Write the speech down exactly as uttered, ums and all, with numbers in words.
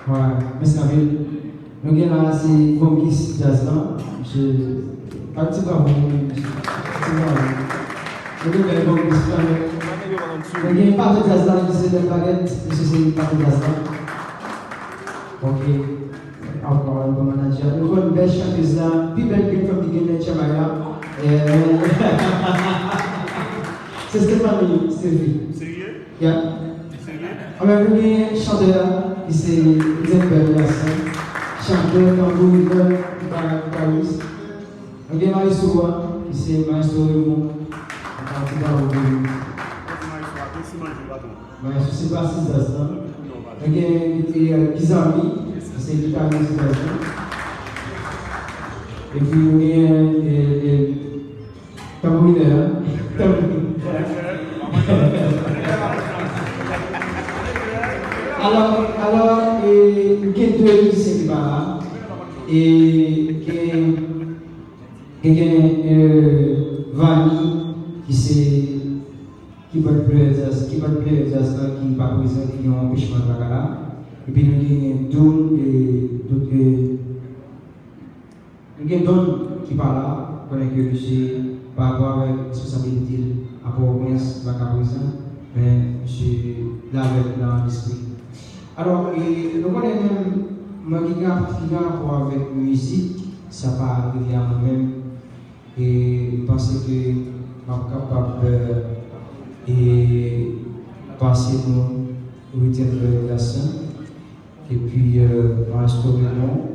Alright, mèsi anpil. Nou gen la se kongis djaz lan. Misye, pa ti bravo pou li, misye. Ti bravo. Nou gen bèl kongis lan. Nou gen patwon djaz lan, misye se bèl bagèt. Misye se patwon djaz lan. Ok. Ankò yon bon manager. Nou konn bèl chantèz la, pi bèl grenn fanm ki gen nan Jamay la. Eh, se Stephanie Sylvie. Serye? Yeah. Serye? Anben, nou gen chantè a, ki se Ethan Bèl Gason. Chantè, tanbourinè, gita-, gitaris. Nou gen maestro a, ki se maestro Raymond. Anpil bravo pou li. Maestro a, mèsi manje, patwon. Maestro se basis djaz lan. Nou gen, e, Kizami, ki se gitaris djaz lan. Epi nou gen, e, e, tanbourinè a. Tanbourinè. Alò, alò, e, nou gen de mizisyen ki pa la. E, gen, gen, gen, e, Vani, ki se keyboard player djaz, keyboard player djaz lan ki pa prezan, ki gen yon anpechman traka la. Epi nou gen Don, e, Don, e, nou gen Don ki pa la, konnen ke misye, pa rapò avèk responsabilite l a Pòtoprens, li pa ka prezan, men misye la avèk nou nan lespri. Alò, e, nou konnen menm, mwen ki gen, ki gen rapò avèk mizik, sa pa rive a mwen menm. E m panse ke m ap kapab, e, pase nou Ethan Bèl Gason. Epi, e, maestro Raymond,